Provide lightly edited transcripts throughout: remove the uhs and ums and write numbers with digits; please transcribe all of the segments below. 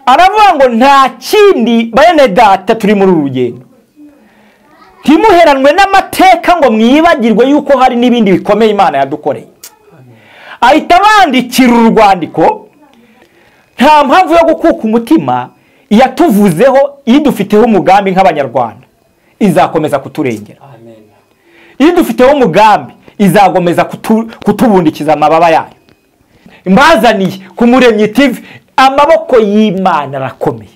Aravuga ngo nta kindi bene data turi muri uru rugendo, ntimuheranwe n'amateka ngo mwibagirwe yuko hari n'ibindi bikomeye Imana yadukoreye. Ahita abandikira uru rwandiko. Nta mpamvu yo gukuka umutima, iyatuvuzeho idufiteho umugambi nk'Abanyarwanda izakomeza kuturengera. Idufiteho umugambi izakomeza kutubundikiza amababa yayo. Mbazaniye ku Muremyi TV, amaboko y'Imana arakomeye.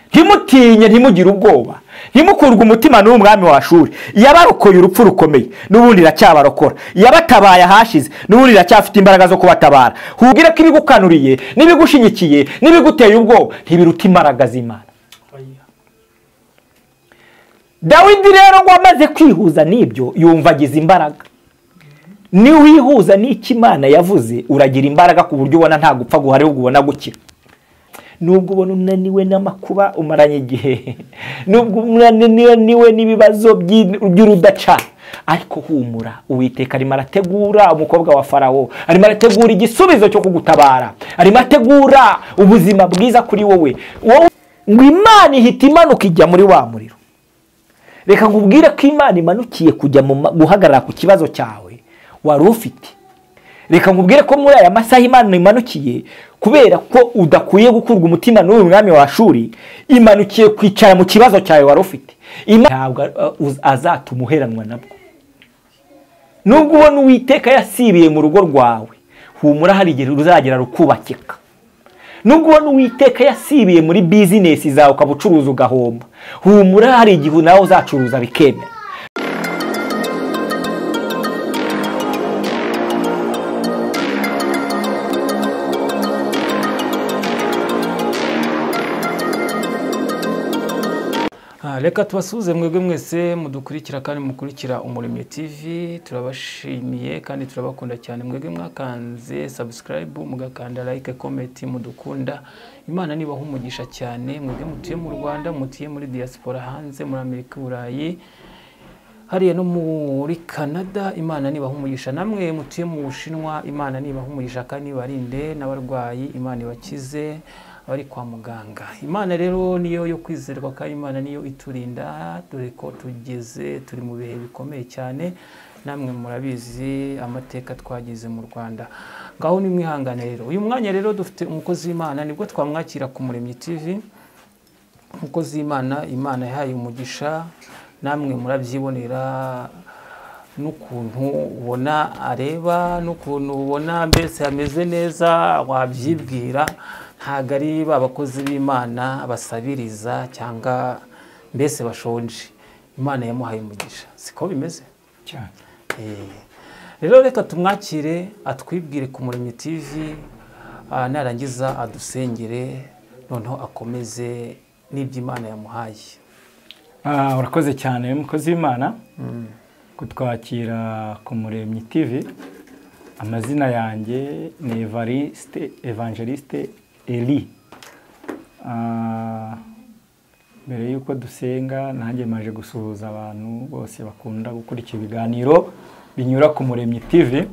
Ntimutinye, ntimugire ubwoba, ntimukurwe umutima n'uwo mwami wa Ashuri. Yabarokoye urupfu rukomeye, n'ubundi iracyabarokora. Yabatabaye ahashize, n'ubundi iracyafite imbaraga zo kubatabara. Hubwire ko ibigukanuriye n'ibigushinyikiye n'ibiguteye ubwoba ntibiruta imbaraga z'Imana. Dawidi rero ngo amaze kwihuza n'ibyo yumva agize imbaraga. Niwihuza n'icyo Imana yavuze uragira imbaraga ku buryo ubona nta gupfa guhari, ahubwo ubona gukira. Nubwo ubona unaniwe n'amakuba umaranye igihe, nubwo unaniwe n'ibibazo by'urudaca, ariko humura, Uwiteka arimo arategura umukobwa wa Farawo, arimo arategura igisubizo cyo kugutabara, arimo ategura ubuzima bwiza kuri wowe. Ngo Imana ihita imanuka ijya muri wa muriro. Reka nkubwire ko Imana imanukiye kujya guhagarara ku kibazo cyawe wari ufite. Reka nkubwire ko muri aya masaha Imana imanukiye, kubera ko udakwiye gukurwa umutima n'uyu mwami wa Ashuri, imanukiye kwicara mu kibazo cyawe wari ufite. Ntabwo azatuma uheranwa nabwo. Nubwo ubona Uwiteka yasibiye mu rugo rwawe, humura, hari igihe ruzagera rukubakika. Nubwo ubona Uwiteka yasibiye muri bizinesi zawe ukaba ucuruza ugahomba, humura, hari igihe nawe uzacuruza bikemera. Reka tubasuhuze mwebwe mwese mudukurikira kandi mukurikira Umuremyi TV, turabashimiye kandi turabakunda cyane. Mwebwe mwakanze subscribe, mugakanda like, comment, mudukunda. Imana nibaha umugisha cyane. Mwebwe mutuye mu Rwanda, mutuye muri diaspora hanze, muri Amerika, Burayi, hariya no muri Canada, Imana nibaha umugisha. Namwe mutuye mu Bushinwa, Imana nibaha umugisha kandi ibarinde n'abarwayi, Imana ibakize bari kwa muganga. Imana rero niyo yo kwizerwa kandi Imana niyo iturinda, dore ko tugeze turi mu bihe bikomeye cyane, namwe murabizi amateka twagize mu Rwanda. Ngaho ni mwihangane rero. Uyu mwanya rero dufite umukozi w'Imana, nibwo twamwakira ku Muremyi TV. Umukozi w'Imana, Imana yahaye umugisha, namwe murabyibonera n'ukuntu ubona areba, n'ukuntu ubona mbese ameze neza, wabyibwira. Ntabwo ari abakozi b'Imana basabiriza cyangwa mbese bashonje. Imana yamuhaye umugisha, siko bimeze cyane. Rero reka tumwakire atwibwire ku Muremyi TV, narangiza adusengere, noneho akomeze n'ibyo Imana yamuhaye. Urakoze cyane mukozi w'Imana kutwakira ku Muremyi TV. Amazina yanjye ni Evariste Evangeliste Eli. Mbere yuko dusenga nanjye maje gusuhuza abantu bose bakunda gukurikira ibiganiro binyura ku Muremyi TV,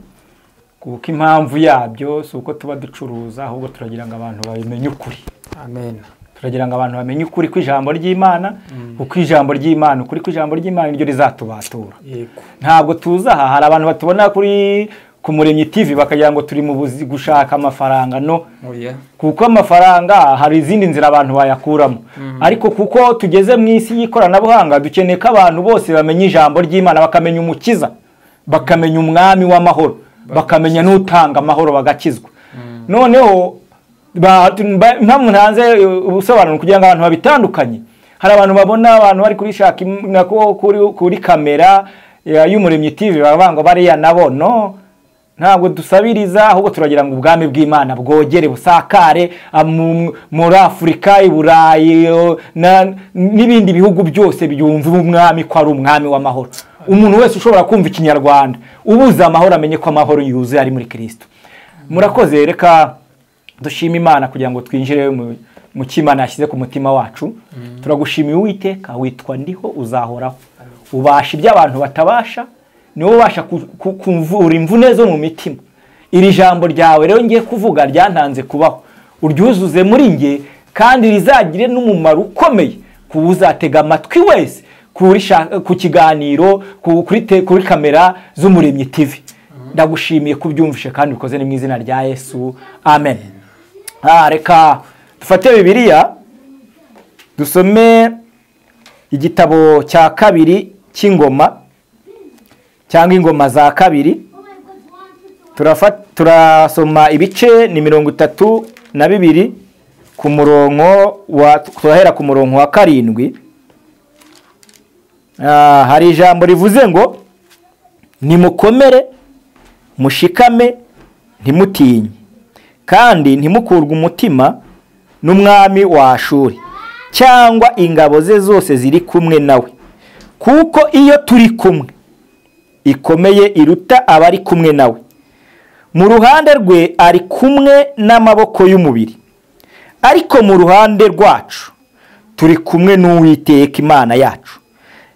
kuko impamvu yabyo si uko tuba ducuruza, ahubwo turagira ngo abantu babimenye ukuri. Amen. Turagira ngo abantu bamenye ukuri kw'ijambo ry'Imana, kuko ijambo ry'Imana, ukuri kw'ijambo ry'Imana niryo rizatubatura. Yego. Ntabwo tuza aha hari abantu batubona kuri ku Muremyi TV bakagira ngo turi mu buzi gushaka amafaranga. No, kuko amafaranga hari izindi nzira abantu bayakuramo. Ariko kuko tugeze mu isi y'ikoranabuhanga, dukeneye ko abantu bose bamenya ijambo ry'Imana, bakamenya umukiza, bakamenya umwami w'amahoro, bakamenya n'utanga amahoro, bagakizwa. Noneho impamvu ntanze ubusobanuro kugira ngo abantu babitandukanye, hari abantu babona abantu bari kurishaka kuri kamera y'Umuremyi TV bavuga ngo bariya nabo. No, ntabwo dusabiriza, ahubwo turagira ngo ubwami bw'Imana bwogere busakare muri Afurika, i Burayi n'ibindi bihugu byose byumva umwami ko ari umwami w'amahoro. Umuntu wese ushobora kumva ikinyarwanda ubuze amahoro amenye ko amahoro yuzuye ari muri Kristo. Murakoze, reka dushime Imana kugira ngo twinjire mu cy'Imana yashyize ku mutima wacu. Turagushimiye Uwiteka, witwa ndiho uzahoraho, ubasha ibyo abantu batabasha, niwe ubasha kumvura imvune zo mu mitima. Iri jambo ryawe rero ngiye kuvuga ryantanze kubaho, Uryuzuze muri nge kandi rizagire n'umumaro ukomeye ku uzatega amatwi wese ku kiganiro kuri kamera z'Umuremyi TV. Ndagushimiye kubyumvishe kandi ukoze ni mu izina rya Yesu, amen. Reka dufate Bibiliya dusome igitabo cya kabiri cy'ingoma cyangwa ingoma za kabiri. Turasoma ibice ni 32 ku murongo wa, turahera ku murongo wa 7. Hari ijambo rivuze ngo nimukomere mushikame ntimutinye kandi ntimukurwe umutima n'umwami wa Ashuri cyangwa ingabo ze zose ziri kumwe nawe, kuko iyo turi kumwe ikomeye iruta abari kumwe nawe. Mu ruhande rwe ari kumwe n'amaboko y'umubiri, ariko mu ruhande rwacu turi kumwe n'Uwiteka Imana yacu,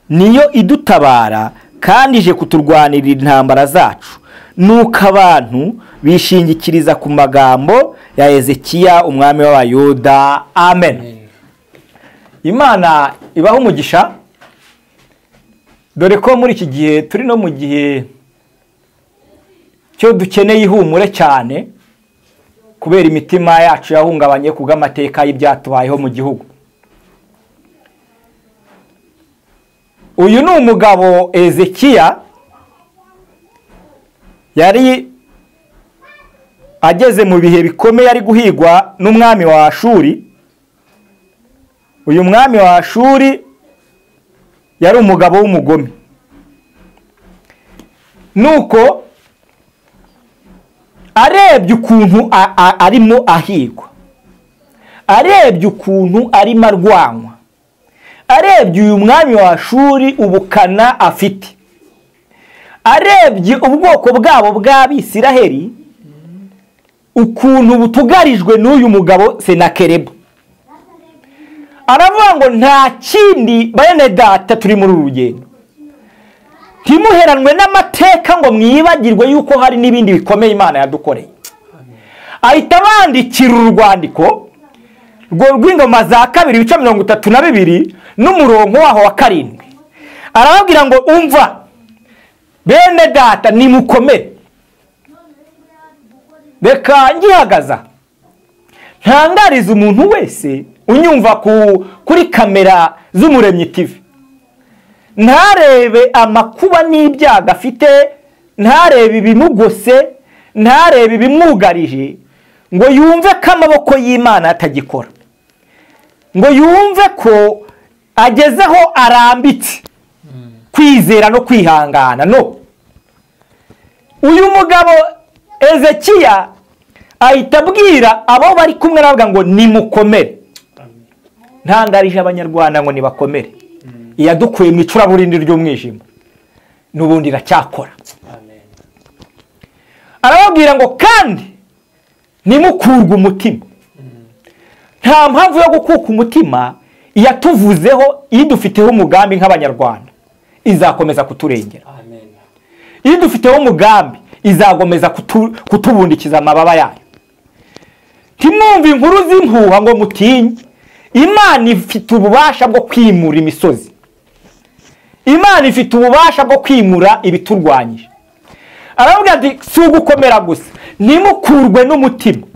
niyo idutabara kandi ije kuturwanirira intambara zacu. Nuko abantu bishingikiriza ku magambo ya Hezekiya umwami w'Abayuda, amen. Imana ibaho umugisha. Dore ko muri iki gihe turi no mu gihe cyo dukeneye ihumure cyane, kubera imitima yacu yahungabanye kubw'amateka y'ibyatubayeho mu gihugu. Uyu ni umugabo Hezekiya, yari ageze mu bihe bikomeye, ari guhigwa n'umwami wa Ashuri. Uyu mwami wa Ashuri yari umugabo w'umugome. Nuko arebye ukuntu arimo ahigwa, arebye ukuntu arimo arwanywa, arebye uyu mwami wa Ashuri ubukana afite, arebye ubwoko bwabo bw'Abisiraheli ukuntu butugarijwe n'uyu mugabo Senakeribu, aravuga ngo nta kindi bene data turi muri uru rugendo, ntimuheranwe n'amateka ngo mwibagirwe yuko hari n'ibindi bikomeye Imana yadukoreye. Ahita bandikira urwandiko rw'ingoma za kabiri ibice 32 n'umurongo waho wa 7, arababwira ngo umva bene data nimukomere, reka ngihagaza ntangariza umuntu wese unyumva kuri kamera z'Umuremyi TV, ntarebe amakuba n'ibyago afite, ntarebe ibimugose, ntarebe ibimwugarije, ngo yumve ko amaboko y'Imana atagikora, ngo yumve ko agezeho arambitse kwizera no kwihangana. No uyu mugabo Hezekiya ahita abwira abo bari kumwe aravuga ngo nimukomere. Ntangarije Abanyarwanda ngo nibakomere, iyadukuye mu icuraburindi ry'umwijima n'ubundi iracyakora. Arababwira ngo kandi nimukurwe umutima. Nta mpamvu yo gukuka umutima, iyatuvuzeho idufiteho umugambi nk'Abanyarwanda izakomeza kuturengera. Idufiteho umugambi izakomeza kutubundikiza amababa yayo. Ntimwumve inkuru z'impuha ngo mutinye. Imana ifite ububasha bwo kwimura imisozi, Imana ifite ububasha bwo kwimura ibiturwanyije. Aravuga ati si ugukomera gusa, ntimukurwe n'umutima.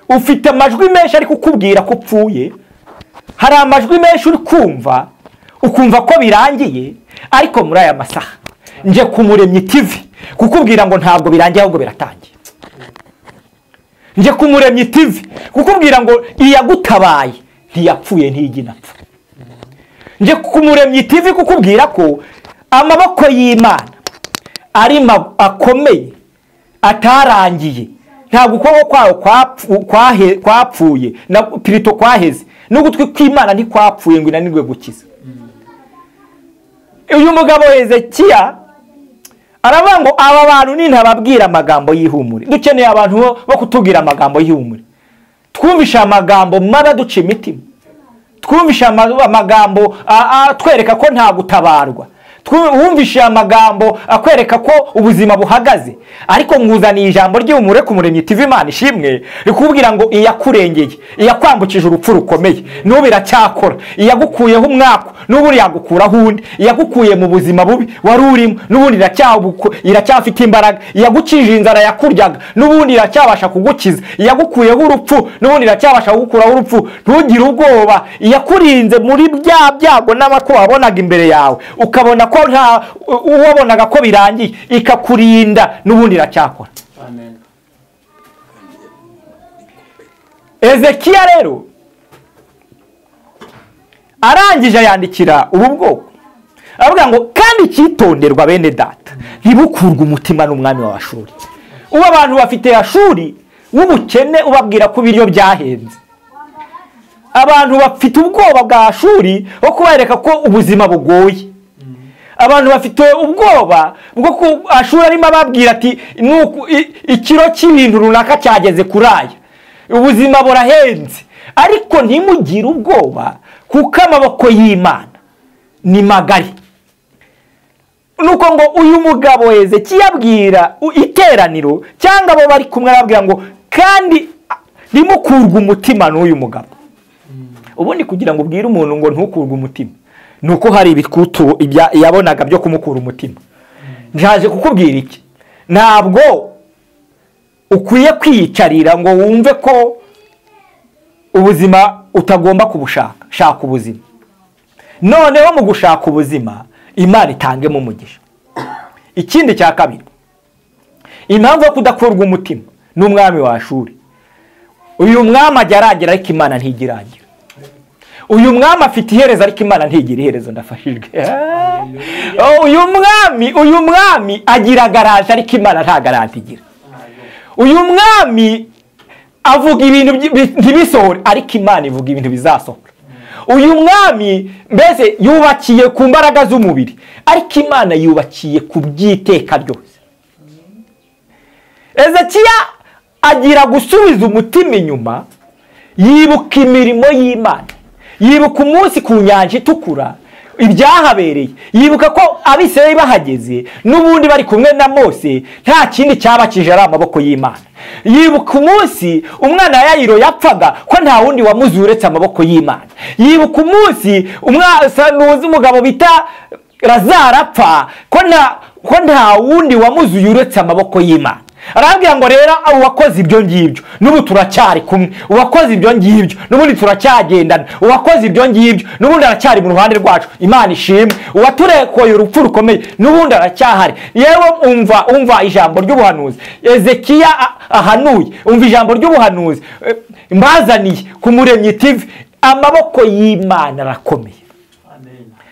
Ufite amajwi menshi ari kukubwira ko upfuye, hari amajwi menshi uri kumva ukumva ko birangiye, ariko muri aya masaha nje ku Muremyi TV kukubwira ngo ntabwo birangiye ahubwo biratangiye. Nje ku Muremyi TV kukubwira ngo iyagutabaye ntiyapfuye ntiginapfa. Nje ku Muremyi TV kukubwira ko amaboko y'Imana ari akomeye atarangiye, ntabwo ukuboko kwawe kwapfuye na pirito kwaheze, n'ugutwi kw'Imana ntikwapfuye ngo inanirwe gukiza. Uyu mugabo Hezekiya aravuga ngo aba bantu nintababwira amagambo y'ihumure. Dukeneye abantu bo kutubwira amagambo y'ihumure, twumvisha amagambo mabi aduca imitima, twumvisha amagambo atwereka ko nta gutabarwa. Wumvishije amagambo akwereka ko ubuzima buhagaze, ariko nkuzaniye ijambo ry'ihumure ku Muremyi TV. Imana ishimwe, rikubwira ngo iyakurengeye, iyakwambukije urupfu rukomeye, n'ubu iracyakora. Iyagukuyeho umwaku, n'ubu yagukuraho undi. Iyagukuye mu buzima bubi wari urimo, n'ubundi iracyafite imbaraga. Iyagukije inzara yakuryaga, n'ubundi iracyabasha kugukiza. Iyagukuyeho urupfu, n'ubundi iracyabasha kugukuraho urupfu. Ntugire ubwoba. Iyakurinze muri bya byago n'amakuba wabonaga imbere yawe, ukabona ko nta uwabonaga ko birangiye, ikakurinda, n'ubundi iracyakora. Amen. Ezekiya rero arangije yandikira ubu bwoko, aravuga ngo kandi icyitonderwa bene data, ntibukurwe umutima n'umwami wa Ashuri. Ubu abantu bafite Ashuri w'ubukene ubabwira ko ibiryo byahenze. Abantu bafite ubwoba bwa Ashuri bwo kubereka ko ubuzima bugoye. Abantu bafite ubwoba bwo ko Ashuri arimo ababwira ati ikiro cy'ibintu runaka cyageze kuri aya, ubuzima burahenze. Ariko ntimugire ubwoba, kuko amaboko y'Imana ni magari. Nuko ngo uyu mugabo Ezekiya abwira iteraniro cyangwa abo bari kumwe, arababwira ngo kandi ntimukurwe umutima n'uyu mugabo. Ubundi kugira ngo ubwire umuntu ngo ntukurwe umutima, nuko hari ibikutu yabonaga byo kumukura umutima. Njaje kukubwira iki, ntabwo ukwiye kwiyicarira ngo wumve ko ubuzima utagomba kubushaka. Shaka ubuzima. Noneho mu gushaka ubuzima, Imana itangemo umugisha. Ikindi cya kabiri, impamvu yo kudakurwa umutima n'umwami wa Ashuri, uyu mwami ajya arangira ariko Imana ntigirangira. Uyu mwami afite iherezo ariko Imana ntigira iherezo. Ndafashijwe. Uyu mwami agira garanti ariko Imana nta garanti igira. Uyu mwami avuga ibintu ntibisohore ariko Imana ivuga ibintu bizasohora. Uyu mwami mbese yubakiye ku mbaraga z'umubiri ariko Imana yubakiye ku by'iteka ryose. Ezekiya agira gusubiza umutima inyuma, yibuka imirimo y'Imana, yibuka umunsi ku nyanja itukura ibyahabereye, yibuka ko Abisirayeli bahageze n'ubundi bari kumwe na Mose, nta kindi cyabakije ari amaboko y'Imana. Yibuka umunsi umwana wa Yayiro yapfaga ko nta wundi wamuzuye uretse amaboko y'Imana. Yibuka umunsi umugabo bita Lazaro apfa ko nta wundi wamuzuye uretse amaboko y'Imana. Arabwira ngo rero uwakoze ibyo ngibyo n'ubu turacyari kumwe, uwakoze ibyo ngibyo n'ubundi turacyagendana, uwakoze ibyo ngibyo n'ubundi aracyari mu ruhande rwacu. Imana ishimwe. Uwaturekoye urupfu rukomeye n'ubundi aracyahari. Yewe umva ijambo ry'ubuhanuzi Ezekiya ahanuye, umva ijambo ry'ubuhanuzi mbazaniye ku Muremyi TV. Amaboko y'Imana arakomeye.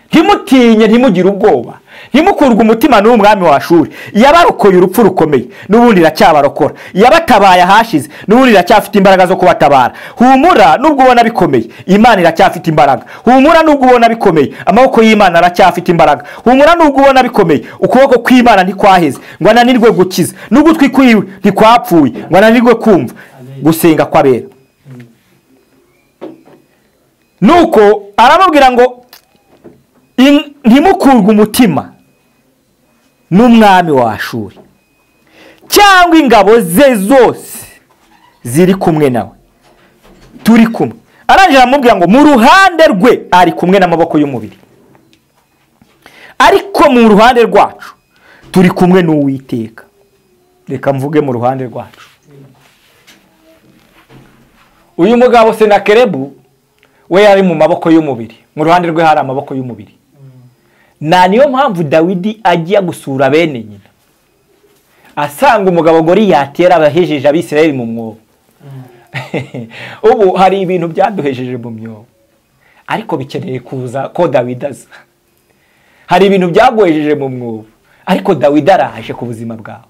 Ntimutinye, ntimugire ubwoba, ntimukurwe umutima n'uwo mwami wa Ashuri. Yabarokoye urupfu rukomeye n'ubundi iracyabarokora. Yabatabaye ahashize n'ubundi iracyafite imbaraga zo kubatabara. Humura nubwo ubona bikomeye, Imana iracyafite imbaraga. Humura nubwo ubona bikomeye, amaboko y'Imana aracyafite imbaraga. Humura nubwo ubona bikomeye, ukuboko kw'Imana ntikwaheze ngo ananirwe gukiza, n'ugutwi kwiwe ntikwapfuye ngo ananirwe kumva gusenga kw'abera. Nuko arababwira ngo ntimukurwe umutima n'umwami wa Ashuri cyangwa ingabo ze zose ziri kumwe nawe, turi kumwe. Arangije aramubwira ngo mu ruhande rwe ari kumwe n'amaboko y'umubiri, ariko mu ruhande rwacu turi kumwe n'Uwiteka. Reka mvuge mu ruhande rwacu. Uyu mugabo Senakeribu we yari mu maboko y'umubiri, mu ruhande rwe hari amaboko y'umubiri. Na niyo mpamvu Dawidi agiye gusura bene nyina, asanga umugabo Goliyati yarabahejeje Abisirayeli mu mwobo. Ubu hari ibintu byaduhejeje mu myobo, ariko bikeneye kuza ko Dawidi aza. Hari ibintu byaguhejeje mu mwobo, ariko Dawidi araje ku buzima bwawe.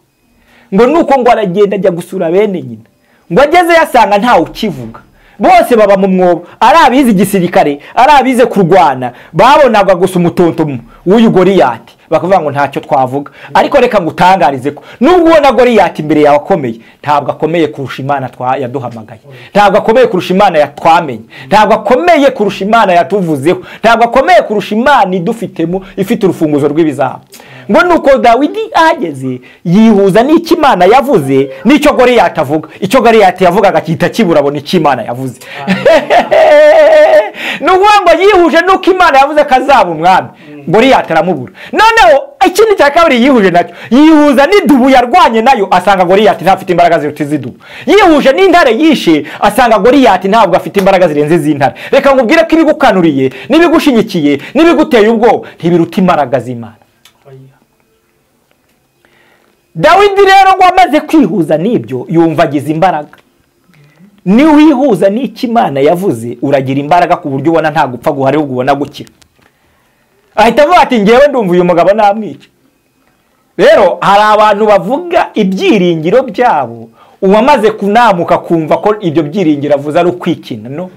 Ngo nuko ngo aragenda ajya gusura bene nyina, ngo ageze yasanga ntawe ukivuga. Bose baba mu mwobo, ari abize igisirikare, ari abize kurwana, babonaga gusa umutontomo w'uyu Goliyati bakavuga ngo ntacyo twavuga. Ariko reka ngutangarize ko nubwo ubona Goliyati imbere yawe akomeye, ntabwo akomeye kurusha Imana yaduhamagaye, ntabwo akomeye kurusha Imana yatwamenye, ntabwo akomeye kurusha Imana yatuvuzeho, ntabwo akomeye kurusha Imana idufitemo, ifite urufunguzo rw'ibizaba. Ngo nuko Dawidi ahageze yihuza n'icyo Imana yavuze n'icyo Goliyati avuga. Icyo Goliyati yavugaga akita kibura, abona icyo Imana yavuze. Ni ukuvuga ngo yihuje n'uko Imana yavuze ko azaba umwami, Goliyati aramubura. Noneho ikindi cya kabiri yihuje nacyo, yihuza n'idubu yarwanye nayo, asanga Goliyati ntafite imbaraga ziruta iz'idubu. Yihuje n'intare yishe, asanga Goliyati ntabwo afite imbaraga zirenze iz'intare. Reka nkubwire ko ibigukanuriye n'ibigushinyikiye n'ibiguteye ubwoba ntibiruta imbaraga z'Imana. Dawidi rero ngo amaze kwihuza n'ibyo yumva agize imbaraga. Niwihuza n'icyo Imana yavuze uragira imbaraga ku buryo ubona nta gupfa guhari, ahubwo ubona gukira. Ahita avuga ati ngewe ndumva uyu mugabo namwica. Rero hari abantu bavuga ibyiringiro byabo, uwamaze kunamuka kumva ko ibyo byiringiro avuze ari ukwikina. No,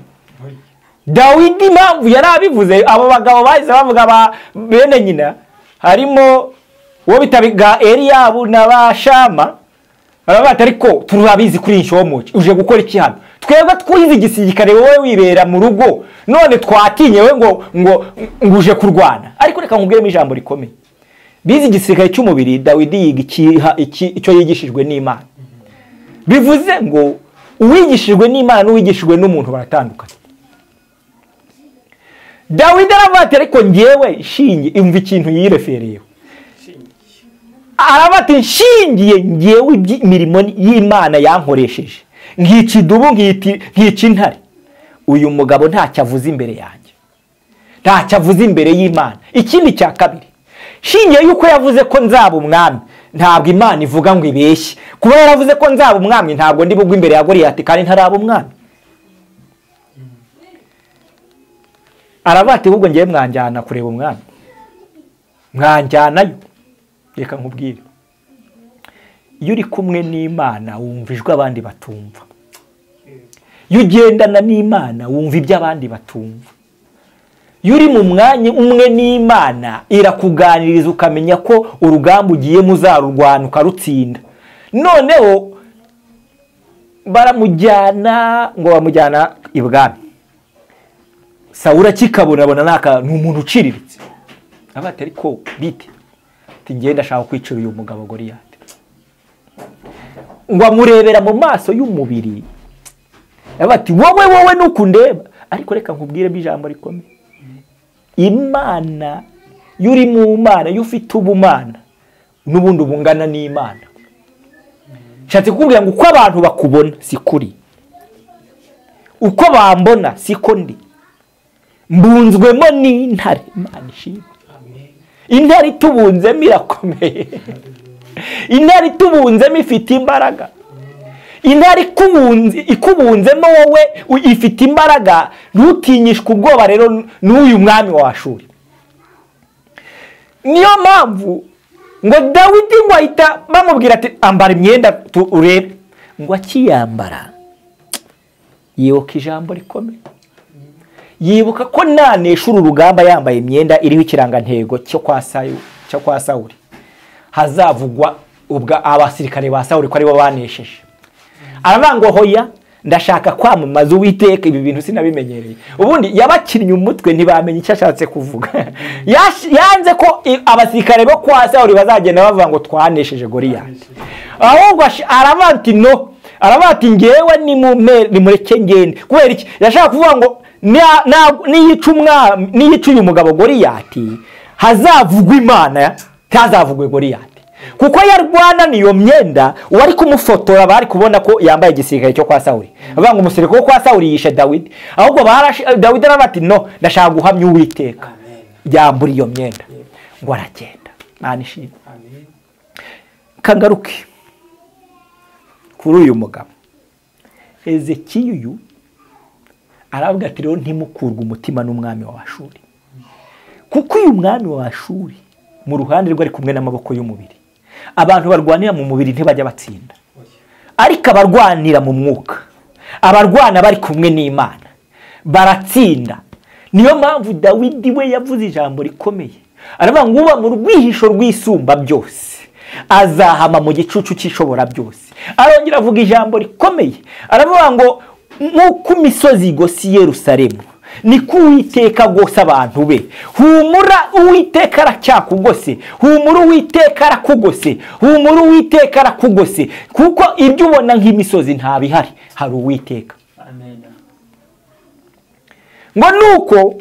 Dawidi impamvu yarabivuze, abo bagabo bahise bavuga ba bene nyina, harimo uwo bitaga Eliyabu na ba Shama, baravuga ati ariko turabizi kuri inshomoke, uje gukora iki hano? Twebwe twize igisirikare, wowe wibera mu rugo, none twatinye we ngo ngo uje kurwana. Ariko reka nkubwiremo ijambo rikomeye. Bize igisirikare cy'umubiri, Dawidi yiga icyo yigishijwe n'Imana. Bivuze ngo uwigishijwe n'Imana n'uwigishijwe n'umuntu baratandukanye. Dawidi aravuga ati ariko ngewe nshingiye, imva ikintu yirefereyeho. Aravuga ati nshingiye ngewe imirimo y'Imana yankoresheje, nkica idubu, nkica intare, uyu mugabo ntacyo avuze imbere yanjye, ntacyo avuze imbere y'Imana. Ikindi cya kabiri, shingiye yuko yavuze ko nzaba umwami, ntabwo Imana ivuga ngo ibeshye. Kuba yaravuze ko nzaba umwami, ntabwo ndi bugwe imbere ya Goliyati kandi ntaraba umwami. Aravuga ati ahubwo ngewe mwanjyana kureba umwami, mwanjyanayo. Reka nkubwire, iyo uri kumwe n'Imana wumva ijwi abandi batumva. Iyo ugendana n'Imana wumva ibyo abandi batumva. Iyo uri mu mwanya umwe n'Imana irakuganiriza, ukamenya ko urugamba ugiye muzarurwana ukarutsinda. Noneho baramujyana, ngo bamujyana ibwami. Sawuli akikabona abona naka ni umuntu uciriritse. Avuga ati ariko bite, ati ngewe ndashaka kwicira uyu mugabo Goliyati. Ngo amurebera mu maso y'umubiri, avuga ati wowe wowe nukundeba. Ariko reka nkubwire ijambo rikomeye. Imana, iyo uri mu Mana, iyo ufite ubumana n'ubundi bungana n'Imana. Nshatse kukubwira ngo uko abantu bakubona si kuri, uko bambona siko ndi, mbunzwemo n'intare. Imana ishimwe. Intare itubunzemo irakomeye, intare itubunzemo ifite imbaraga, intare ikubunzemo wowe ifite imbaraga. Ntutinyishwe ubwoba rero n'uyu mwami wa Ashuri. Niyo mpamvu ngo Dawidi ngo ahita bamubwira ati ambara imyenda urebe. Ngo akiyambara yibuka ijambo rikomeye, yibuka ko nanesha uru rugamba yambaye imyenda iriho ikirangantego cyo kwa Sawuli, hazavugwa ubwa abasirikare ba Sawuli ko aribo banesheje. Aravuga ngo hoya, ndashaka kwamamaza Uwiteka, ibi bintu sinabimenyereye. Ubundi yabakinnye umutwe ntibamenye icyo ashatse kuvuga. Yanze ko abasirikare bo kwa Sawuli bazagenda bavuga ngo twanesheje Goliyati. Ahubwo aravuga ati no, aravuga ati ngewe nimureke ngende. Kubera iki? Yashaka kuvuga ngo niyica uyu mugabo Goliyati, hazavugwa Imana, ntazavugwe Goliyati. Kuko yarwana niyo myenda, uwari kumufotora bari kubona ko yambaye igisirikare cyo kwa Sawuli. Avuga ngo umusirikare wo kwa Sawuli yishe Dawidi. Ahubwo Dawidi aravuga ati no, ndashaka guhamya Uwiteka, yambura iyo myenda. Ngo aragenda. Imana ishimwe. Kangaruke kuri uyu mugabo Hezekiya. Uyu aravuga ati rero ntimukurwe umutima n'umwami wa Ashuri, kuko uyu mwami wa Ashuri mu ruhande rwe ari kumwe n'amaboko y'umubiri. Abantu barwanira mu mubiri ntibajya batsinda, ariko abarwanira mu mwuka, Abarwana bari kumwe n'Imana baratsinda. Niyo mpamvu Dawidi we yavuze ijambo rikomeye, aravuga ngo uba mu rwihisho rw'isumba byose azahama mu gicucu cy'ishobora byose. Arongera avuga ijambo rikomeye, aravuga ngo nk'uko imisozi igose i Yerusalemu niko Uwiteka agose abantu be. Humura, Uwiteka aracyakugose. Humura, Uwiteka arakugose. Humura, Uwiteka arakugose. Kuko ibyo ubona nk'imisozi nta bihari, hari Uwiteka. Amen. Ngo nuko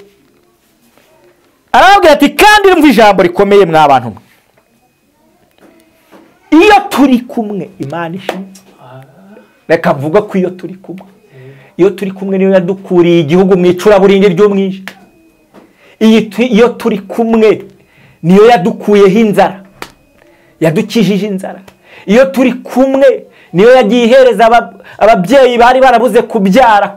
arababwira ati kandi mva ijambo rikomeye mwa bantu mwe, iyo turi kumwe Imana ishimwe. Reka mvuga ko iyo turi kumwe, iyo turi kumwe niyo yadukuriye igihugu mu icuraburindi ry'umwijima. Iyo turi kumwe niyo yadukuyeho inzara, yadukijije inzara. Iyo turi kumwe niyo yagiye ihereza ababyeyi bari barabuze kubyara.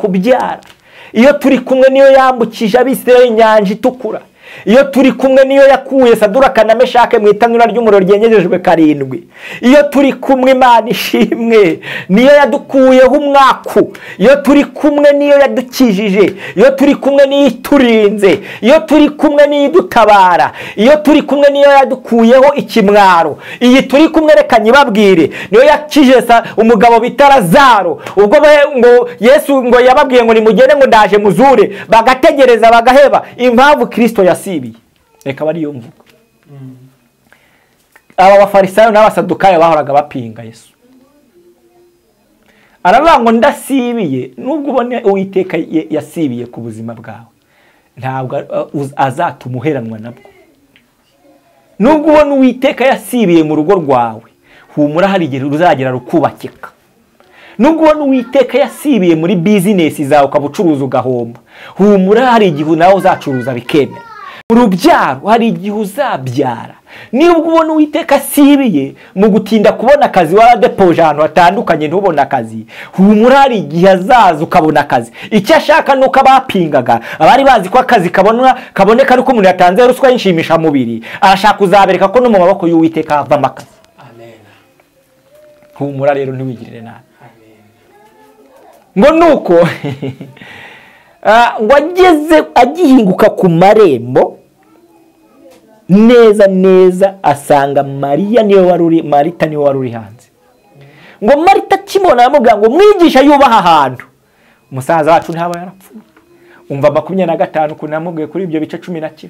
Iyo turi kumwe niyo yambukije Abisirayeli inyanja itukura. Iyo turi kumwe niyo yakuye Saduraka na Meshake mu itanura ry'umuriro ryenyejejwe 7. Iyo turi kumwe Imana ishimwe niyo yadukuyeho umwaku. Iyo turi kumwe niyo yadukijije. Iyo turi kumwe niyo iturinze. Iyo turi kumwe niyo idutabara. Iyo turi kumwe niyo yadukuyeho ikimwaro. Iyi turi kumwe reka nyibabwire niyo yakije umugabo bita Lazaro. Ubwo ngo Yesu ngo yababwiye ngo nimugende ngo ndaje muzure, bagategereza bagaheba. Impamvu Kristo yasibiye, reka bari yo mvuga. Aba bafarisayo n'abasadukayo bahoraga bapinga Yesu. Aravuga ngo ndasibiye. Nubwo ubone Uwiteka yasibiye ku buzima bwawe, ntabwo azatuma uheranwa nabwo. Nubwo ubone Uwiteka yasibiye mu rugo rwawe, humura hari igihe ruzagera rukubakika. Nubwo ubona Uwiteka yasibiye muri bizinesi zawe ukabucuruza ugahomba, humura hari igihe nawe uzacuruza bikemera. Urubyaro hari igihe uzabyara. Nubwo ubona Uwiteka asibiye mu gutinda kubona akazi, waradepoje ahantu hatandukanye ntubone akazi, humura hari igihe azaza ukabona akazi. Icyo ashaka nuko abapingaga, abari bazi ko akazi kaboneka ari uko umuntu yatanze ruswa y'inshimisha mubiri, arashaka kuzabereka ko no mu maboko y'Uwiteka havamo akazi. Amen. Humura rero ntiwigirire nabi. Ngo nuko ngo ageze agihinguka ku marembo neza neza asanga Mariya niwe wari uri, Marita niwe wari uri hanze. Ngo Marita akimubona aramubwira ngo mwigisha yubaha ahantu, umusaza wacu ntaba yarapfuye. Umva 25 ukuntu yamubwiye kuri ibyo bice 11.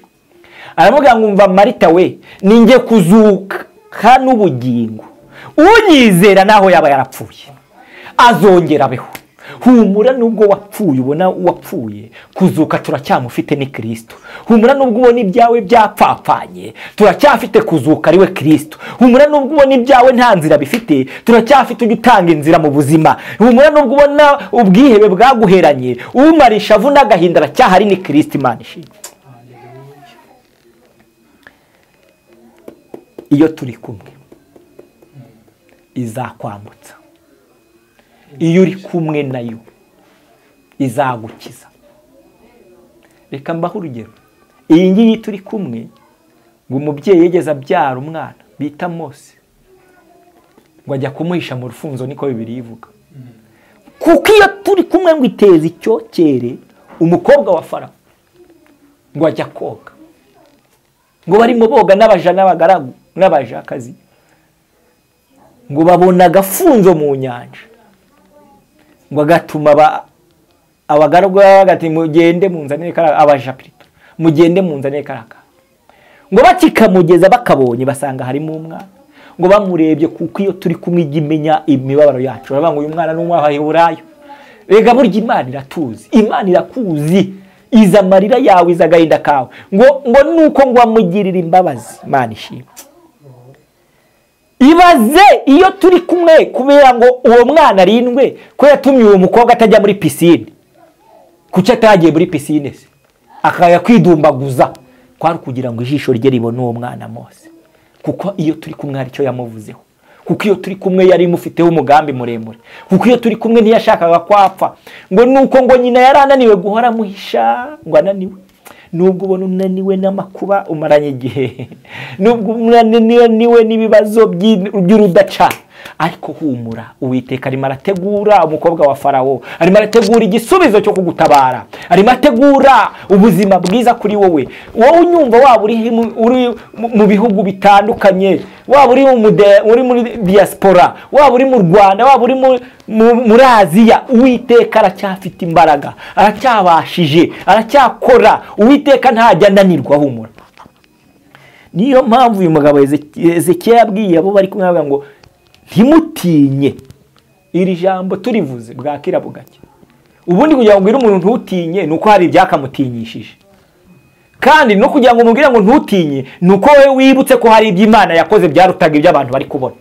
Aramubwira ngo umva Marita we, ninjye kuzuka n'ubugingo, unyizera naho yaba yarapfuye azongera abeho. Humura nubwo wapfuye ubona wapfuye, kuzuka turacyamufite ni Kristo. Humura nubwo ubona ibyawe byapfapfanye, turacyafite kuzuka ariwe Kristo. Humura nubwo ubona ibyawe nta nzira bifite, turacyafite ujya utanga inzira mu buzima. Humura nubwo ubona ubwihebe bwaguheranye, umara ishavu n'agahinda aracyahari ni Kristo. Imana ishimwe. Iyo turi kumwe izakwambutsa. Iyo uri kumwe nayo izagukiza. Reka mbahe urugero. Iyi ngiyi turi kumwe, ngo umubyeyi yigeze abyara umwana bita Mose, ngo ajya kumuhisha mu rufunzo, niko Bibiliya ivuga. Kuko iyo turi kumwe ngo iteze icyokere umukobwa wa Farawo, ngo ajya koga, ngo barimo boga n'abaja n'abagaragu n'abajakazi, ngo babona agafunzo mu nyanja, ngo agatuma abagaragu bagati mugende munzanire kara abaja pirito, mugende munzanire karaka. Ngo bakikamugeza bakabonye basanga harimo umwana, ngo bamurebye kuko iyo turi kumwe imenya imibabaro yacu. Baravuga ngo uyu mwana n'umwaheburayo. Rega burya Imana iratuzi, Imana irakuzi, iza amarira yawe, iza agahinda kawe. Ngo nuko ngo amugirira imbabazi. Imana ishimwe. Ibaze iyo turi kumwe, kubera ngo uwo mwana arindwe ko yatumye uwo mukobwa atajya muri piscine. Kuki atagiye muri piscine se? Akaya kwidumbaguza kwari kugira ngo ijisho rye ribone uwo mwana Mose. Kuko iyo turi kumwe hari icyo yamuvuzeho. Kuko iyo turi kumwe yari imufiteho umugambi muremure. Kuko iyo turi kumwe ntiyashakaga kwapfa. Ngo nuko ngo nyina yarananiwe guhora amuhisha, ngo ananiwe. Nubwo ubona unaniwe n'amakuba umaranye igihe, nubwo unaniwe n'ibibazo by'urudaca, Ariko humura, Uwiteka arimo arategura umukobwa wa Farawo, arimo arategura igisubizo cyo kugutabara, arimo ategura ubuzima bwiza kuri wowe. Wowe unyumva, waba uri mu bihugu bitandukanye, waba uri muri diaspora, waba uri mu Rwanda, waba uri muri Aziya, Uwiteka aracyafite imbaraga, aracyabashije, aracyakora. Uwiteka ntajya ananirwa, humura. Niyo mpamvu uyu mugabo Ezekiya yabwiye abo bari kumwe ngo ntimutinye. Iri jambo turivuze bwakira bugacya. Ubundi kugira ngo ubwire umuntu ntutinye nuko hari ibyakamutinyishije, kandi no kugira ngo umubwire ngo ntutinye nuko wowe wibutse ko hari iby'Imana yakoze byarutaga ibyo abantu bari kubona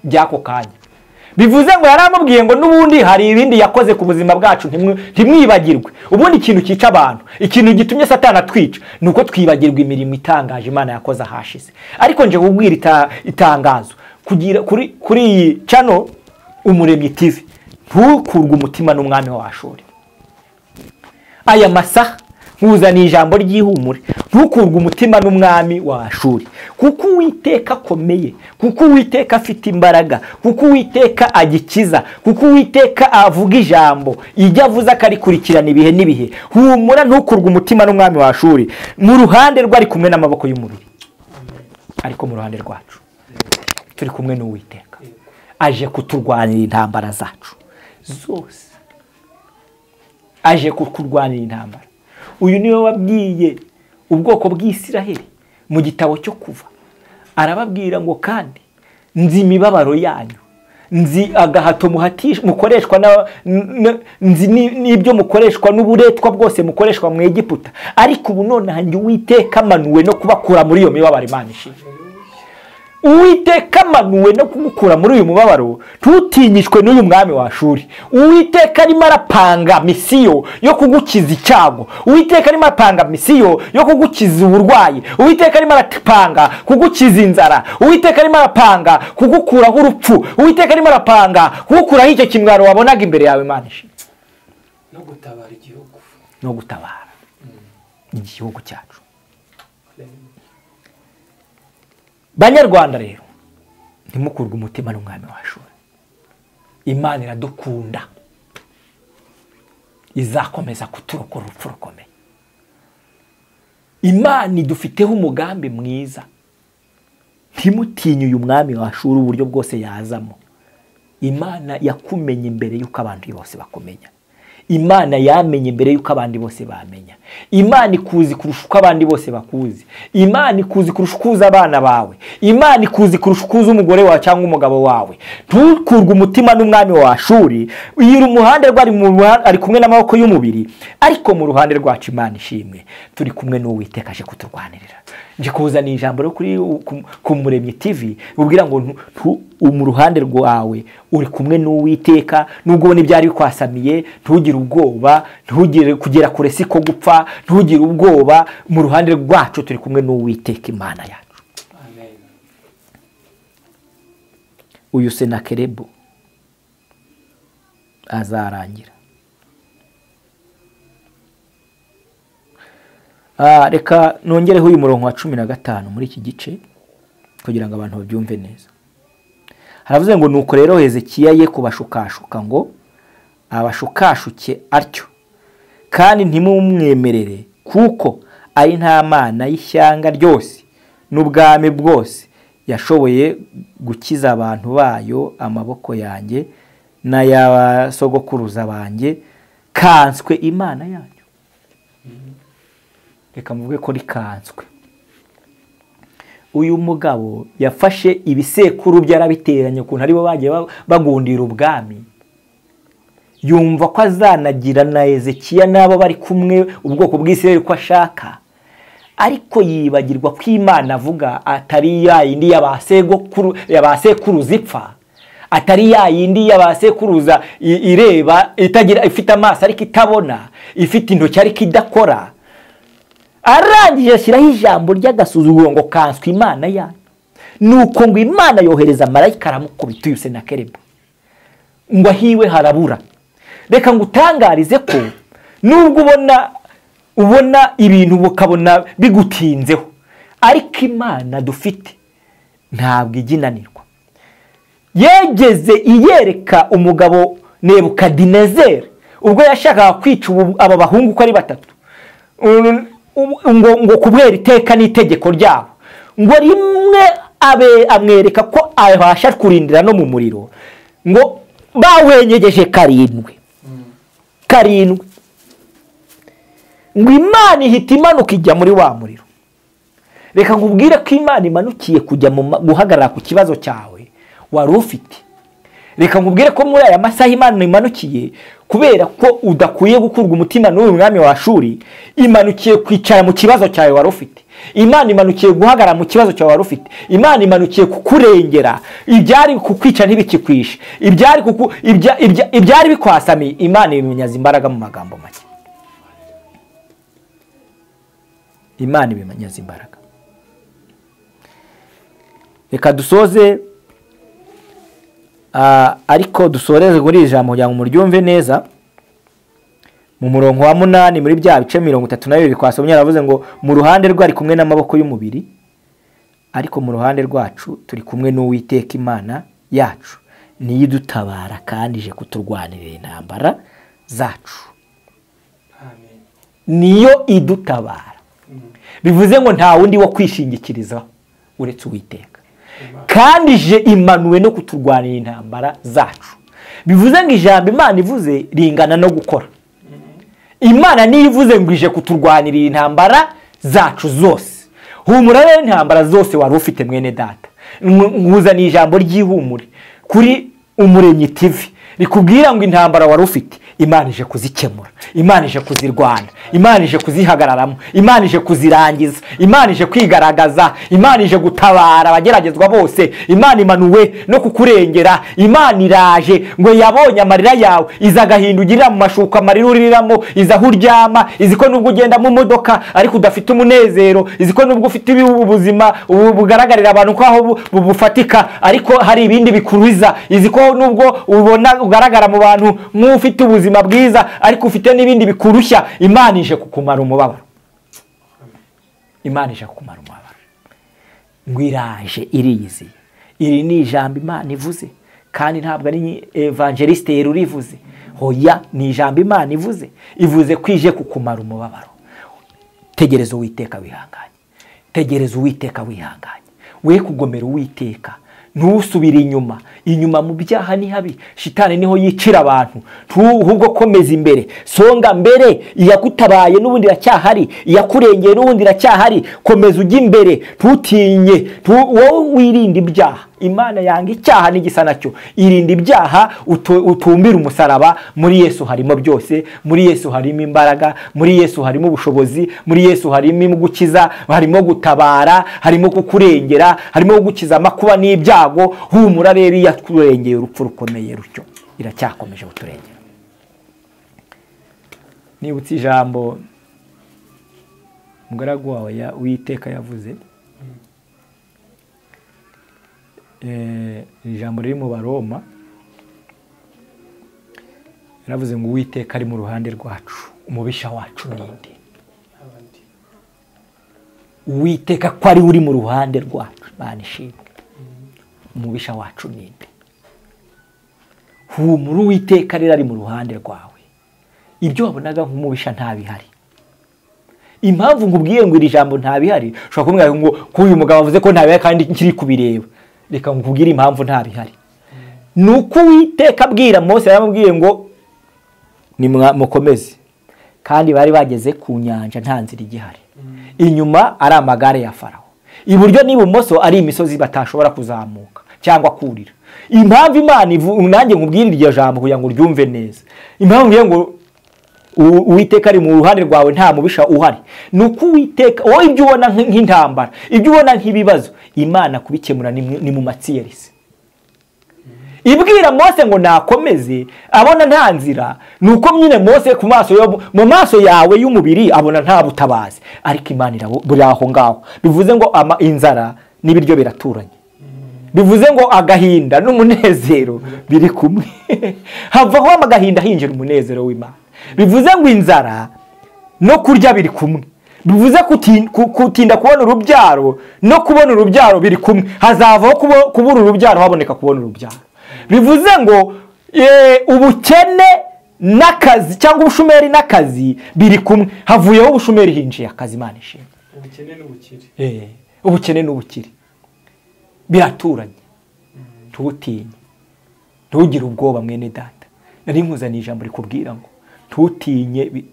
by'ako kanya. Bivuze ngo yaramubwiye ngo n'ubundi hari ibindi yakoze ku buzima bwacu, ntimwibagirwe. Ubundi ikintu cyica abantu, ikintu gitumye Satani atwica, nuko twibagirwa imirimo itangaje Imana yakoze ahashize. Ariko nje kubwira itangazo kugira kuri iyi channel Umuremyi TV, ntukurwe umutima n'umwami wa Ashuri. Aya masaha nkuzaniye ijambo ry'ihumure, ntukurwe umutima n'umwami wa Ashuri, kuko Uwiteka akomeye, kuko Uwiteka afite imbaraga, kuko Uwiteka agikiza, kuko Uwiteka avuga ijambo, ijya avuze akarikurikirana ibihe n'ibihe. Humura, ntukurwe umutima n'umwami wa Ashuri. Mu ruhande rwe ari kumwe n'amaboko y'umubiri, ariko mu ruhande rwacu turi kumwe n'Uwiteka, aje kuturwanira intambara zacu zose, aje kukurwanira intambara. Uyu niwe wabwiye ubwoko bw'Isiraheli mu gitabo cyo Kuva, arababwira ngo kandi nzi imibabaro yanyu, nzi agahato mukoreshwa, nzi n'ibyo mukoreshwa n'uburetwa bwose mukoreshwa mu Egiputa, ariko ubu nonaha njye Uwiteka amanuwe no kubakura muri iyo mibabaro. Imana ishimwe. Uwiteka amanuwe no kugukura muri uyu mubabaro, ntutinyishwe n'uyu mwami wa Ashuri. Uwiteka arimo arapanga misiyo yo kugukiza icyago, Uwiteka arimo arapanga misiyo yo kugukiza uburwayi, Uwiteka arimo arapanga kugukiza inzara, Uwiteka arimo arapanga kugukuraho urupfu, Uwiteka arimo arapanga kugukuraho icyo kimwaro wabonaga imbere yawe. Imana ishimwe. No gutabara igihugu, no gutabara igihugu cyacu. Banyarwanda rero, ntimukurwe umutima n'umwami wa Ashuri. Imana iradukunda, izakomeza kuturokora urupfu rukomeye. Imana idufiteho umugambi mwiza. Ntimutinye uyu mwami wa Ashuri uburyo bwose yazamo. Imana yakumenye mbere y'uko abantu bose bakumenya. Imana yamenye mbere y'uko abandi bose bamenya. Imana ikuzi kurusha uko abandi bose bakuzi. Imana ikuzi kurusha uko uzi abana bawe. Imana ikuzi kurusha uko uzi umugore wawe cyangwa umugabo wawe. Ntukurwe umutima n'umwami wa Ashuri. Yiri umuhande rwe ari kumwe n'amaboko y'umubiri, ariko mu ruhande rwacu Imana ishimwe, turi kumwe n'Uwiteka aje kuturwanirira. Nje kuzana ijambo ryo kuri ku Muremyi TV ubwira ngo mu ruhande rwawe uri kumwe n'Uwiteka, nubwo ubona ibyari bikwasamiye, ntugire ubwoba, ntugire kugera kure siko gupfa, ntugire ubwoba. Mu ruhande rwacu turi kumwe n'Uwiteka Imana yacu. Amen. Uyu Senakeribu azarangira. Reka nongereho uyu murongo wa 15 muri iki gice kugira ngo abantu babyumve neza. Haravuze ngo nuko rero Hezekiya ye kubashukashuka ngo abashukashuke atyo, kandi ntimumwemerere, kuko ari nta mana y'ishyanga ryose n'ubwami bwose yashoboye gukiza abantu bayo amaboko yanjye n'ay'abasogokuruza banjye, kanswe Imana yanyu. Reka mvuge ko rikanswe. Uyu mugabo yafashe ibisekuru byarabiteranye ukuntu aribo bagiye bagundira ubwami, yumva ko azanagira na Hezekiya n'abo bari kumwe ubwoko bw'Isirayeli ko ashaka, ariko yibagirwa ko Imana avuga atari ya yindi y'abasekuruza ipfa, atari ya yindi y'abasekuruza ireba itagira, ifite amaso ariko itabona, ifite intoki ariko idakora. Arangije ashyiraho ijambo ry'agasuzuguro ngo kanswe Imana yanyu. Nuko ngo Imana yohereza marayika aramukubita uyu Senakeribu, ngo ahiwe harabura. Reka ngutangarize ko nubwo ubona ibintu ukabona bigutinzeho, ariko Imana dufite ntabwo ijya inanirwa. Yegeze iyereka umugabo Nebukadinezeri ubwo yashakaga kwica aba bahungu uko ari batatu, ngo kubwera iteka n'itegeko ryabo, ngo rimwe abe amwereka ko abasha kurindira no mu muriro, ngo bawenyegeje karindwi karindwi, ngo Imana ihita imanuka ijya muri wa muriro. Reka nkubwire ko Imana imanukiye kujya guhagarara ku kibazo cyawe wari ufite. Reka nkubwire ko muri aya masaha Imana imanukiye, kubera ko udakwiye gukurwa umutima n'uyu mwami wa Ashuri, imanukiye kwicara mu kibazo cyawe wari ufite. Imana imanukiye guhagarara mu kibazo cyawe wari ufite. Imana imanukiye kukurengera. Ibyari kukwica ntibikikwishe, ibyari bikwasamiye, Imana ibimenyaza imbaraga mu magambo make. Imana ibimenyaza imbaraga. Reka dusoze, ariko dusoreze kuri iri jambo kugira ngo muryumve neza. Mu murongo wa 8 muri bya bice 32 twasomye, yaravuze ngo mu ruhande rwe ari kumwe n'amaboko y'umubiri, ariko mu ruhande rwacu turi kumwe n'Uwiteka Imana yacu, niyo idutabara kandi ije kuturwanirira intambara zacu. Amen. Niyo idutabara. Bivuze ngo nta wundi wo kwishingikirizaho uretse Uwiteka, kandi ije imanuwe no kuturwanira intambara zacu. Bivuze ngo ijambo Imana ivuze ringana no gukora. Imana niyo ivuze ngo ije kuturwanirira intambara zacu zose. Humura rero intambara zose wari ufite mwene data. Nkuzaniye ijambo ry'ihumure kuri Umuremyi TV rikubwira ngo intambara wari ufite Imana ije kuzikemura, Imana ije kuzirwana, Imana ije kuzihagararamo, Imana ije kuzirangiza, Imana ije kwigaragaza, Imana ije gutabara abageragezwa bose. Imana imanuwe no kukurengera. Imana iraje ngo yabonye amarira yawe, iza agahinda ugirira mu mashuka, amarira uriramo, iza aho uryama, izi ko nubwo ugenda mu modoka ariko udafite umunezero, izi ko nubwo ufite ubuzima bugaragarira abantu ko aho bufatika ariko hari ibindi bikuruza, izi ko nubwo ubona ugaragara mu bantu nk'ufite ubuzima bwiza ariko ufite n'ibindi bikurushya. Imana ije kukumara umubabaro. Imana ije kukumara umubabaro. Ngo iraje, iriyiziye. Iri ni ijambo Imana ivuze, kandi ntabwo ari evangeliste urivuze. Hoya, ni ijambo Imana ivuze. Ivuze ko ije kukumara umubabaro. Tegereza Uwiteka wihanganye. Tegereza Uwiteka wihanganye. We kugomera Uwiteka. Ntusubire inyuma. Inyuma mu byaha ni habi. Shitani niho yicira abantu. Ahubwo komeza imbere. Songa mbere. Iyakutabaye n'ubundi iracyahari, iyakurengeye n'ubundi iracyahari. Komeza ujye imbere, ntutinye. Wowe wirinde ibyaha. Imana yanga icyaha n'igisa nacyo. Irinde ibyaha, utumbire umusaraba. Muri Yesu harimo byose. Muri Yesu harimo imbaraga, muri Yesu harimo ubushobozi, muri Yesu harimo gukiza, harimo gutabara, harimo kukurengera, harimo gukiza amakuba n'ibyago. Humura rero yaturengeye urupfu rukomeye rutyo, iracyakomeje kuturengera. Nibutse ijambo umugaragu wawe Uwiteka yavuze, ijambo riri mu Baroma, yaravuze ngo Uwiteka ari mu ruhande rwacu, umubisha wacu ninde? Uwiteka ko ari uri mu ruhande rwacu, Imana ishimwe. Umubisha wacu ninde? Humura, Uwiteka rero ari mu ruhande rwawe. Ibyo wabonaga nk'umubisha ntabihari. Impamvu nkubwiye ngo iri jambo ntabihari, ushobora kumbwira ngo ko uyu mugabo avuze ko ntabihari kandi nkiri kubireba. Reka nkubwire impamvu ntabihari. Nuko Uwiteka abwira Mose, yaramubwiye ngo nimukomeze, kandi bari bageze ku nyanja nta nzira igihari. Inyuma ari amagare ya Farawo, iburyo n'ibumoso ari imisozi batashobora kuzamuka cyangwa kurira. Impamvu Imana nanjye nkubwire iryo jambo kugira ngo uryumve neza, impamvu ngiye ngo Uwiteka ari mu ruhande rwawe nta mubisha uhari, nuko Uwiteka wowe ibyo ubona nk'intambara, ibyo ubona nk'ibibazo, Imana kubikemura ni mu matsiyerisi. Ibwira Mose ngo nakomeze, abona nta nzira, nuko nyine Mose ku maso mu maso yawe y'umubiri abona nta butabazi, ariko Imana iraburi aho ngaho. Bivuze ngo inzara n'ibiryo biraturanye. Bivuze ngo agahinda n'umunezero biri kumwe. Havaho agahinda hinjira umunezero w'Imana. Bivuze ngo inzara no kurya biri kumwe. Bivuze kutinda kubona urubyaro no kubona urubyaro biri kumwe. Hazavaho kubura urubyaro haboneka kubona urubyaro. Bivuze ngo ubukene n'akazi cyangwa ubushomeri n'akazi biri kumwe. Havuyeho ubushomeri hinjiye akazi. Imana ishimwe. Ubukene n'ubukire. Ubukene n'ubukire biraturanye. Ntutinye, ntugire ubwoba mwene data. Nari nkuzaniye ijambo rikubwira ngo ntutinye,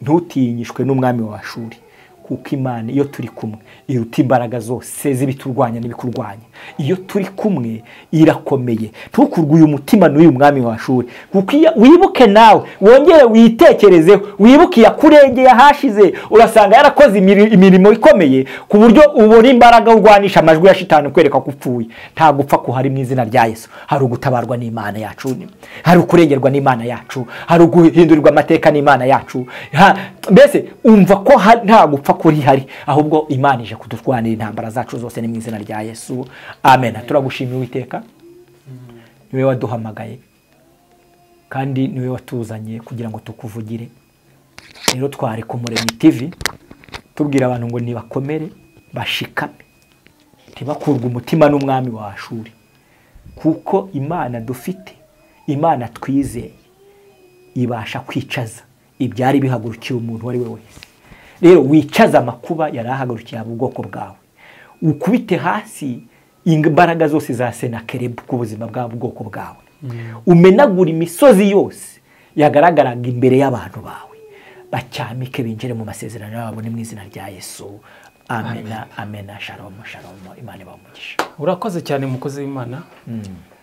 ntutinyishwe n'umwami wa Ashuri, kuko Imana iyo turi kumwe iruta imbaraga zose z'ibiturwanya n'ibikurwanya. Iyo turi kumwe irakomeye. Ntukurwe uyu mutima n'uyu mwami wa Ashuri, kuko wibuke nawe wongere witekerezeho, wibuke yakurengeye ahashize, urasanga yarakoze imirimo ikomeye ku buryo ubona imbaraga urwanisha amajwi ya shitani kwereka ko upfuye. Nta gupfa kuhari mu izina rya Yesu. Hari ugutabarwa n'Imana yacu, hari ukurengerwa n'Imana yacu, hari uguhindurirwa amateka n'Imana yacu. Mbese umva ko nta gupfa kuri hari, ahubwo Imana ije kudurwanira intambara zacu zose ni mu izina rya Yesu. Amen. Turagushimiye Uwiteka, niwe waduhamagaye kandi niwe watuzanye kugira ngo tukuvugire. Rero twari ku Muremyi TV tubwira abantu ngo nibakomere bashikame, ntibakurwe umutima n'umwami wa Ashuri, kuko Imana dufite, Imana twizeye ibasha kwicaza ibyari bihagurukiye umuntu uwo ari we wese. Rero wicaza amakuba yarahagurukiye ubwoko bwawe, ukubite hasi imbaraga zose za Senakeribu ku buzima bw'ubwoko bwawe, umenagura imisozi yose yagaragaraga imbere y'abantu bawe, bacyamike binjire mu masezerano yabo mu izina rya Yesu. Amena, amena. Shalom, shalom. Imana ibahe umugisha. Urakoze cyane mukozi w'Imana,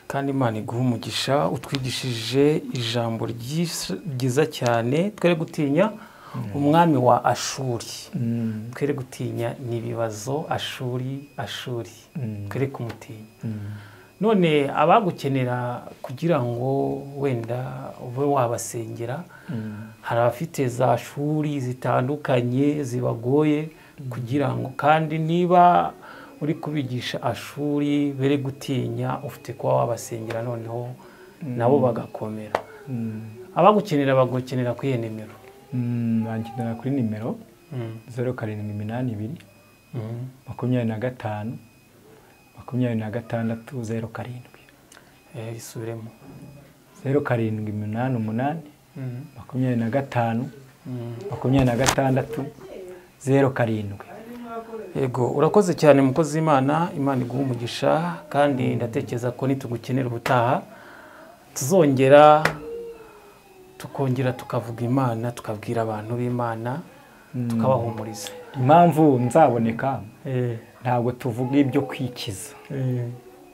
kandi Imana iguhe umugisha. Utwigishije ijambo ryiza cyane. Twere gutinya umwami wa Ashuri, twere gutinya n'ibibazo Ashuri, Ashuri twere kumutinya. None abagukenera kugira ngo wenda ube wabasengera, hari abafite za Ashuri zitandukanye zibagoye kugira ngo, kandi niba uri kubigisha Ashuri bere gutinya, ufite kuba wabasengera noneho nabo bagakomera. Abagukenera bagukenera kuri iyo nimero. Bankenera kuri nimero 0782 25 26 07. Isubiremo. 0788 25 26 07. Yego, urakoze cyane mukozi w'Imana. Imana iguhe umugisha, kandi ndatekereza ko nitugukenera ubutaha tuzongera tukongera tukavuga Imana, tukabwira abantu b'Imana, tukabahumuriza. Impamvu nzaboneka, ntabwo tuvuga ibyo kwikiza,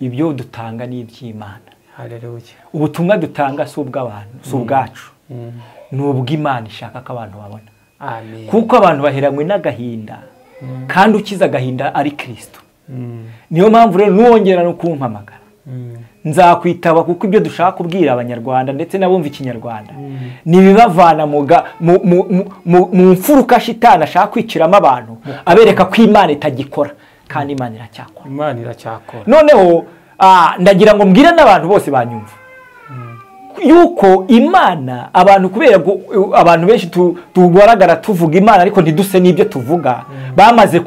ibyo dutanga ni iby'Imana. Haleluya. Ubutumwa dutanga si ubw'abantu, si ubwacu, ni ubw'Imana ishaka ko abantu babona. Amen. Kuko abantu baheranywe n'agahinda, kandi ukiza agahinda ari Kristo. Niyo mpamvu rero nuwongera no kumpamagara nzakwitaba, kuko ibyo dushaka kubwira abanyarwanda ndetse n'abumva ikinyarwanda nibibavana mu mfuruka shitani ashaka kwiciramo abantu, abereka ko Imana itagikora, kandi Imana iracyakora. Imana iracyakora. Noneho ndagira ngo mbwire n'abantu bose banyumva yuko Imana, abantu kubera abantu benshi tugaragara tuvuga Imana ariko ntiduse n'ibyo tuvuga, bamaze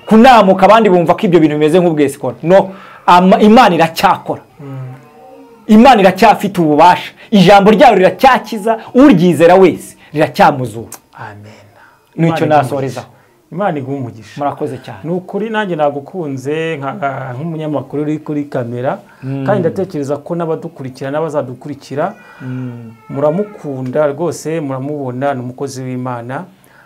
kunamuka, abandi bumva ko ibyo bintu bimeze nk'ubwesikora. No, Imana iracyakora. Imana iracyafite ububasha, ijambo ryayo riracyakiza, uryizera wese riracyamuzura. Amen. Nicyo nasorezaho. Imana iguhe umugisha. Murakoze cyane. Ni ukuri nanjye nagukunze nk'umunyamakuru uri kuri kamera, kandi ndatekereza ko n'abadukurikira n'abazadukurikira muramukunda rwose, muramubona ni umukozi w'Imana.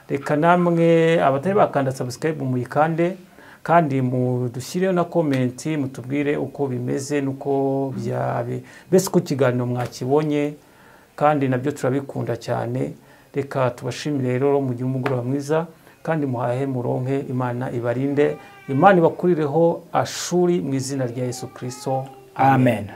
Reka namwe abatari bakanda subscribe muyikande, kandi mudushyireho na comment mutubwire uko bimeze nuko byabe, mbese uko ikiganiro mwakibonye, kandi nabyo turabikunda cyane. Reka tubashimire rero, mugire umugoroba mwiza, kandi muhahe muronke. Imana ibarinde, Imana ibakurireho Ashuri mu izina rya Yesu Kristo. Amen.